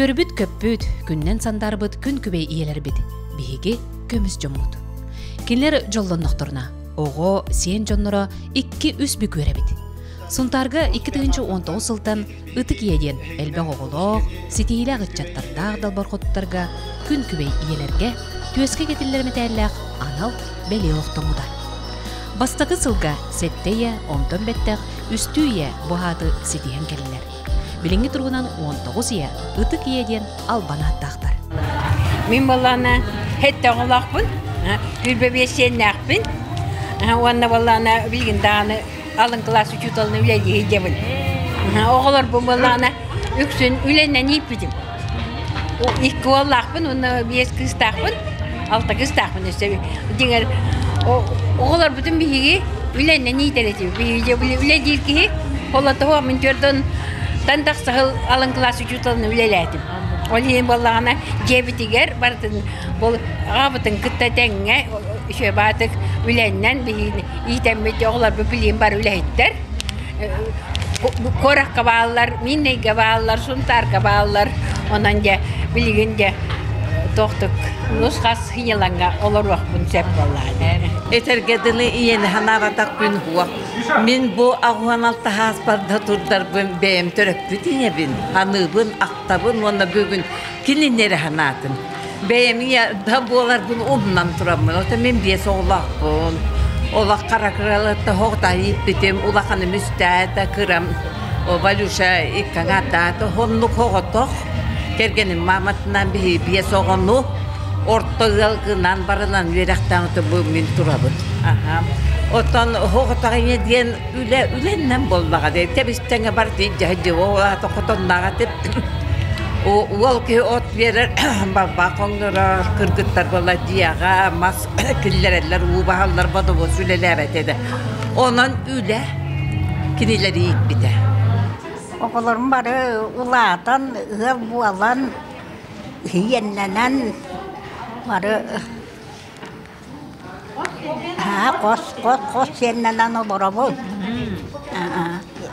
Үөрбүт-көппүт, күннэн сандаарбыт күн күбэй ийэлэрбит, биһиги көмүс дьоммут. Кинилэр дьоллоннохторуна, оҕо, сиэн дьонноро икки-үс бүк үөрэбит. Сунтаарга 2019 сылтан Ытык ийэ диэн элбэх оҕолоох, ситиһиилээх ыччаттардаах далбар хотуттарга күн күбэй ийэлэргэ түөскэ кэтиллэр мэтээллээх анал бэлиэ олохтоммута. Бастакы сылга сэттэ ийэ, онтон бэттэх үстүү ийэ бу ааты ситиһэн кэллилэр. Билиҥҥи туругунан 19 ийэ Ытык ийэ диэн албан ааттаахтар. Мин буоллаҕына сэттэ оҕолоохпун, сүүрбэ биэс сиэннээхпин уонна буоллаҕына билигин даҕаны алын кылаас учууталын үлэлии сылдьабын. Оҕолорбун буоллаҕына үксүн үлэнэн ииппитим. Икки уоллаахпын уонна биэс кыыстаахпын, алта кыыстаахпын өссө. Дьиҥэр оҕолорбутун биһиги үлэнэн иитэр этибит. Биһиги үлэлиир киһи холотоһо мин төрдөн тан тахса сыл алын кылаас учууталын үлэлээтим. Ол иһин буоллаҕына дьиэбитигэр барытын бұл аҕабытын кытта тэҥҥэ үчүгэй баатык үлэннэн биһигини иитэммит оҕолорбут билигин бары үлэһиттэр. Куоракка бааллар, Миннэйгэ бааллар, Сунтаарга бааллар. Онон дьэ билигин дьэ туохтук нус-хас сынньалаҥҥа олоруохпун сөп буоллаҕа. Этэргэ дылы ийэни санаабатах күн уох. Мин бу аҕуһан алтаһааспар да турдарбын бэйэм төрөппүт ийэбин, аныыбын, ахтабын уонна бүгүн кинини эрэ санаатым. Бэйэм ийэ да буоларбын умнан тураммын, ото мин биэс оҕолоохпун. Олох хара кыраларта хоҕута ииппитим, улаханым үстээтэ, кырам Валюша икки аҥаардаата, оннук оҕотох. Кэргэним мааматынан биһи биэс оҕону орто ыал гынан барынан үөрэхтээх бу мин турабын. Оттон оҕотох ийэ диэн үлэ үлэннэн буоллаҕа дии. Тэбистэҥэ бар дии дьэ ол хотоннааҕа Уол киһи от биэрэр, балбаах хоҥнорор, кыргыттар буолла дьиэҕэ мас киллэрэллэр, уу баһаллар, бодобуос үлэлээбэт этэ. Онон үлэ кинилэри ииппитэ. Оҕолорум бары улаатан, ыал буолан, иэннэнэн бары Хос хос сиэннэнэн олоробун.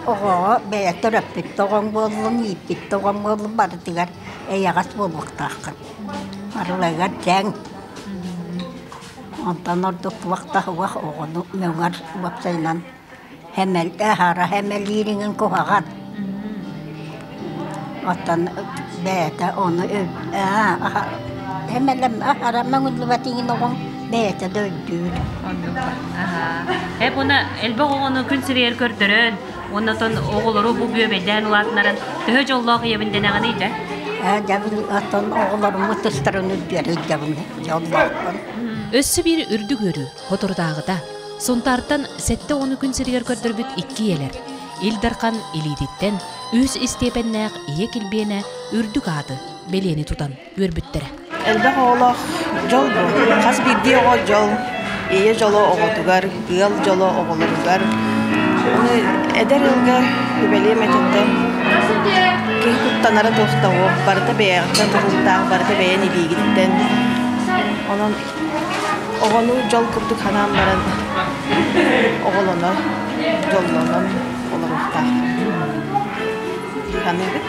Оҕоҕо бэйэ төрөппүт да оҕоҥ буоллун, ииппит да оҕоҥ буоллун барытыгар эйэҕэс буолуохтааххын. Барыларыгар дьэҥ. Онтон ордук туох да суох оҕону мөҥөр уопсайынан Аһара сэмэлиириҥин куһаҕан. Оттон бэйэтэ ону аһара мөҥүллүбэт иҥин оҕоҥ бэйэтэ да өйдүүр. Эп уонна элбэх оҕону күн сиригэр көрдөрөн, уонна оттон оҕолору бу бүөбэйдээн улаатыннаран төһө дьоллоох ийэбин дэнэҕиний дьэ? Ээ, дьэ, оттон оҕолорум ытыстарын үрдүгэр илдьэбин дьоллоохпун. Өссө биир үрдүк үөрүү Соторутааҕыта Сунтаартан 70 күн сиригэр көрдөрбүт икки ийэлэр Ил Дархан илиититтэн үһүс истиэпэннээх Ийэ килбиэнэ үрдүк ааты бэлиэни тутан үөрбүттэрэ. Элбэх оҕолоох дьол бу. Хас биирдии оҕо дьол. Ийэ дьоло оҕотугар, ыал дьоло оҕолоругар. Ону эдэр ыалга үбэлиэм этиттэн киһи куттанара туох да суох. Барыта бэйэҕиттэн тутулуктаах, барыта бэйэн илиигиттэн. Онон Оҕону дьол курдук санаан баран оҕолоно, дьоллонон олоруохтаах дии саныыбын.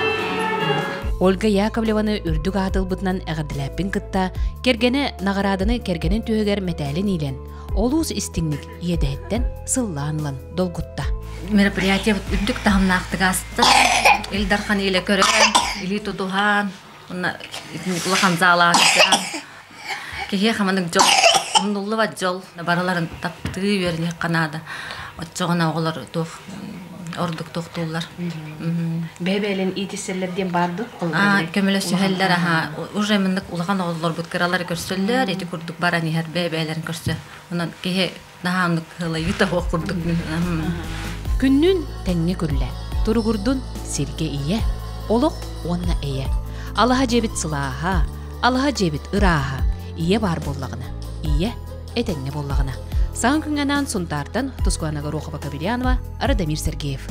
Ольга Яковлеваны үрдүк аат ылбытынан эҕэрдэлээппин кытта, кэргэнэ наҕарааданы кэргэнин түөһүгэр мэтээлин иилэн, олус истиҥник иэдэһиттэн сыллаан ылан долгутта. Мероприятие үрдүк таһымнаахтык ааста. Ил Дархан илэ көрөн, илии тутуһан, уонна улахан заалаахтаан Киһиэхэ маннык дьол, умнуллубат дьол барыларын таптыы үөрэниэххэ наада. Оччоҕуна оҕолор туох ордук тохтууллар. Бэйэ-бэйэлэрин иитиссэллэр диэн баар дуо? Көмөлөсүһэллэр аһаа. Уже маннык улахан оҕолорбут кыралары көрсөллөр, ити курдук баран иһэр бэйэ-бэйэлэрин көрсө. Онон киһи наһаа оннук кыһылайыыта суох курдук. Күннүүн тэҥҥэ күллэ, туругурдун сиргэ ийэ, олох уонна эйэ. Алаһа дьиэбит сылааһа, алаһа дьиэбит ырааһа, ийэ баар буоллаҕына, ийэ этэҥҥэ буоллаҕына. Саҥа күҥҥэ анаан Сунтаартан Тускулана Горохова-Кобельянова, Радомир Сергеев.